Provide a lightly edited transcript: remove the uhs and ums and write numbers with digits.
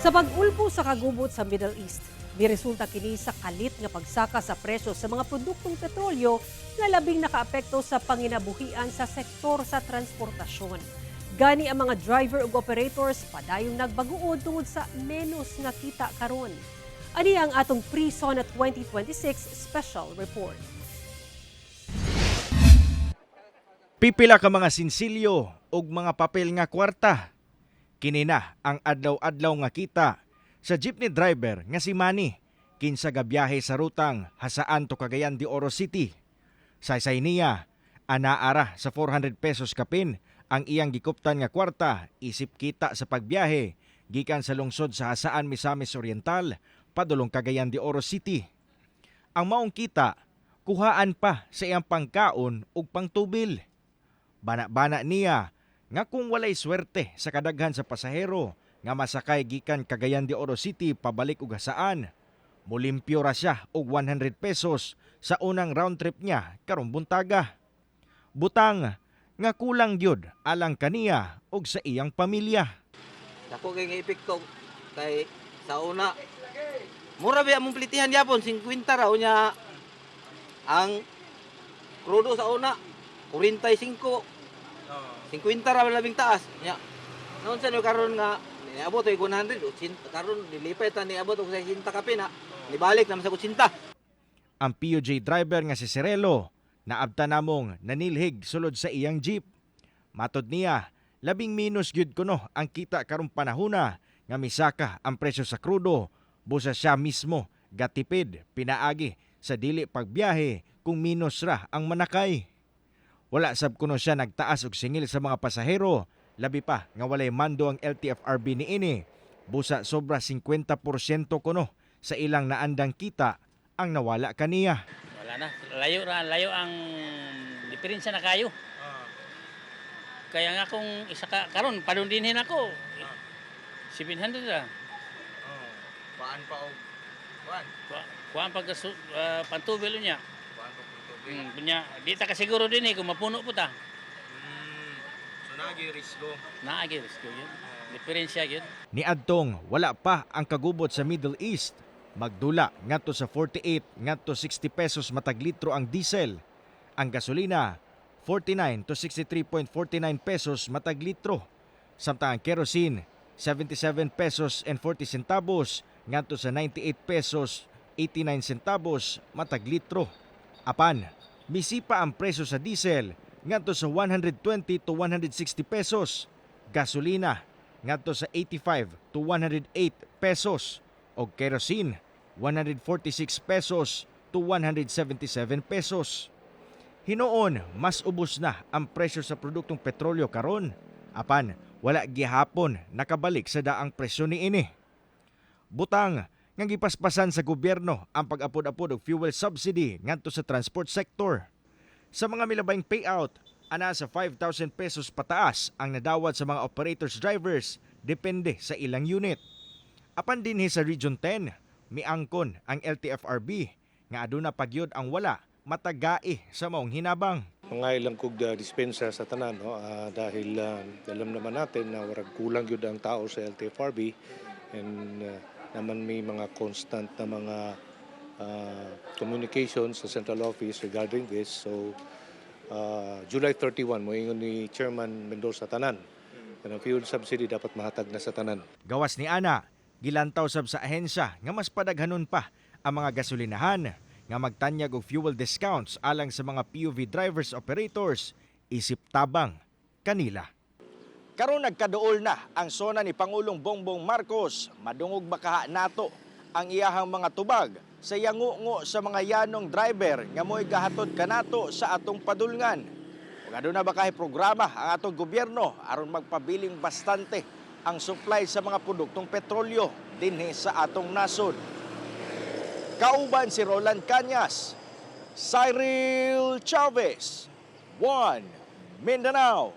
Sa pag-ulpo sa kagubot sa Middle East, miresulta kini sa kalit nga pagsaka sa presyo sa mga produktong petrolyo nga labing nakaapekto sa panginabuhian sa sektor sa transportasyon. Gani ang mga driver ug operators padayong nagbaguod tungod sa menos nga kita karon. Ani ang atong pre-SONA 2026 special report. Pipila ka mga sinsilyo ug mga papel nga kwarta. Kini na ang adlaw-adlaw nga kita sa jeepney driver nga si Manny kinsa gabiyahe sa rutang Jasaan to Cagayan de Oro City. Saysay niya, anaara sa 400 pesos kapin ang iyang gikuptan nga kwarta isip kita sa pagbiyahe gikan sa lungsod sa Jasaan, Misamis Oriental padulong Cagayan de Oro City. Ang maong kita kuhaan pa sa iyang pangkaon ug pangtubil. Bana-bana niya nga kung walay swerte sa kadaghan sa pasahero nga masakay gikan Cagayan de Oro City pabalik og Jasaan, mulimpyo ra siya og 100 pesos sa unang round trip niya karong buntaga. Butang nga kulang gyud alang kaniya ug sa iyang pamilya. Dako kay nga epekto kay sa una mura ba among plitihan yapon, 50 raw nya ang krudo. Sa una 45, 50 ra labing taas nya. Noon sa karon nga niabot og 100, 80, karon nilipay ta, niabot og 60 kapin na nibalik naman sa 80. Ang PUJ driver nga si Cirelo naabta namong nanilhig sulod sa iyang jeep. Matod niya, labing minus gyud kuno ang kita karong panahona nga misaka ang presyo sa krudo, busa siya mismo gatipid pinaagi sa dili pagbiyahe kung minus ra ang manakay. Wala sab kuno siya nagtaas og singil sa mga pasahero, labi pa nga walay mando ang LTFRB niini. Busa sobra 50% kuno sa ilang naandang kita ang nawala kaniya. Wala na. Layo ra, layo ang diferensya na kayo. Kaya nga kung isa ka karon padung dinhin ako. 700 ra. Paan pa og kuan? Kuan pag pantubil niya. Kuan pa og tubig. Nya, di ta kasiguro din eh kung mapuno po ta. So naagi risgo. Naagi risko yun. Diferensya yun. Niadtong wala pa ang kagubot sa Middle East, magdula ngadto sa 48 ngadto 60 pesos matag litro ang diesel. Ang gasolina, 49 to 63.49 pesos matag litro. Samtang ang kerosene, 77 pesos and 40 centavos ngadto sa 98 pesos 89 centavos matag litro. Apan, misipa ang presyo sa diesel ngadto sa 120 to 160 pesos. Gasolina ngadto sa 85 to 108 pesos og kerosene 146 pesos to 177 pesos. Hinuon, mas ubos na ang presyo sa produktong petrolyo karon. Apan, wala gihapon nakabalik sa daang presyo niini. Butang nga gipaspasan sa gobyerno ang pag-apod-apod og fuel subsidy ngadto sa transport sector. Sa mga milabayng payout, ana sa 5,000 pesos pataas ang nadawat sa mga operators drivers depende sa ilang unit. Apan dinhi sa Region 10, miangkon ang LTFRB nga aduna pagyud ang wala matagai sa maong hinabang. Mga ilang kog dispensa sa tanan, no, dahil alam naman natin na warag kulang gyud ang tao sa LTFRB and naman may mga constant na mga communication sa central office regarding this. So July 31 moingon ni Chairman Mendoza tanan. Kanang fuel subsidy dapat mahatag na sa tanan. Gawas ni ana, gilantaw sab sa ahensya nga mas padaghanon pa ang mga gasolinahan nga magtanyag og fuel discounts alang sa mga PUV drivers operators isip tabang kanila. Karon nagkaduol na ang SONA ni Pangulong Bongbong Marcos. Madungog bakaha nato ang iyahang mga tubag sa yangungo sa mga yanong driver nga mo'y gahatod kanato sa atong padulngan? Ug aduna ba kahay programa ang atong gobyerno aron magpabiling bastante ang supply sa mga produktong petrolyo dinhi sa atong nasod? Kauban si Roland Cañas, Cyril Chavez, One Mindanao.